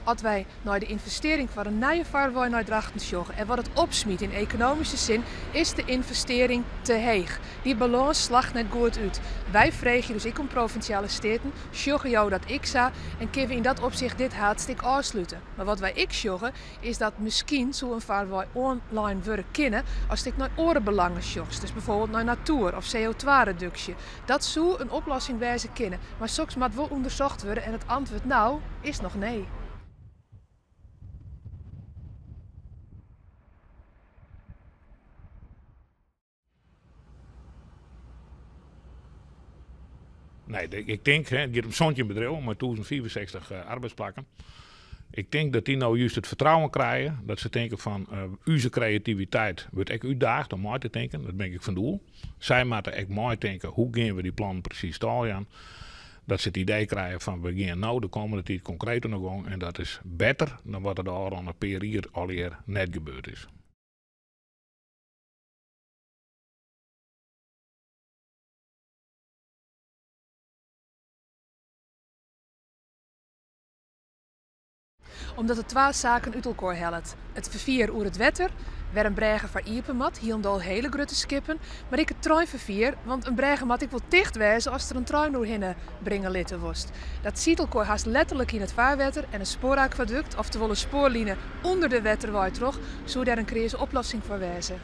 As wy nei de ynvestearring foar in nije farwei nei Drachten sjogge en wat it opsmyt yn ekonomyske sin, is de ynvestearring te heech. Dy balâns slacht net goed út. Wy freegje dus ek oan Provinsjale Steaten, sjogge jo dat ek sa en kinne we yn dat opsicht dit haadstik ôfslute? Mar wat wy ek sjogge is dat miskien soe in farwei oanlein wurde kinne ast ek nei oare belangen sjochst, dus bijvoorbeeld nei natoer of CO2-reduksje. Dat soe in oplossing wêze kinne, mar soks moat wol ûndersocht wurde en it antwurd no is noch nee. Nee, ik tink, it giet om 17 bedriuwen mei 1065 arbeidsplakken. Ik tink dat dy no just it fertrouwen krije, dat se tinke fan ús kreativiteit wurdt ek útdaagd om mei te tinken. Dat bin ik fan doel. Sy moatte ek meitinke, hoe gean we dy plannen presys stâl jaan. Dat se it idee krije fan we gean no de kommende tiid konkreet oan de gong en dat is better dan wat der de ôfrûne pear jier allegear net gebeurd is. Omdat it twa saken út elkoar hellet, it ferfier oer it wetter, wêr in brêge foar iepen moat, hielendal hiele grutte skippen, mar ek it treinferfier, want in brêge moat ek wol ticht wêze ast der in trein oerhinne bringe litte wolst. Dat siet elkoar hast letterlik yn it farwetter en in spoarakwadukt, oftewol in spoarline ûnder de wetterwei troch, soe dêr in kreaze oplossing foar wêze.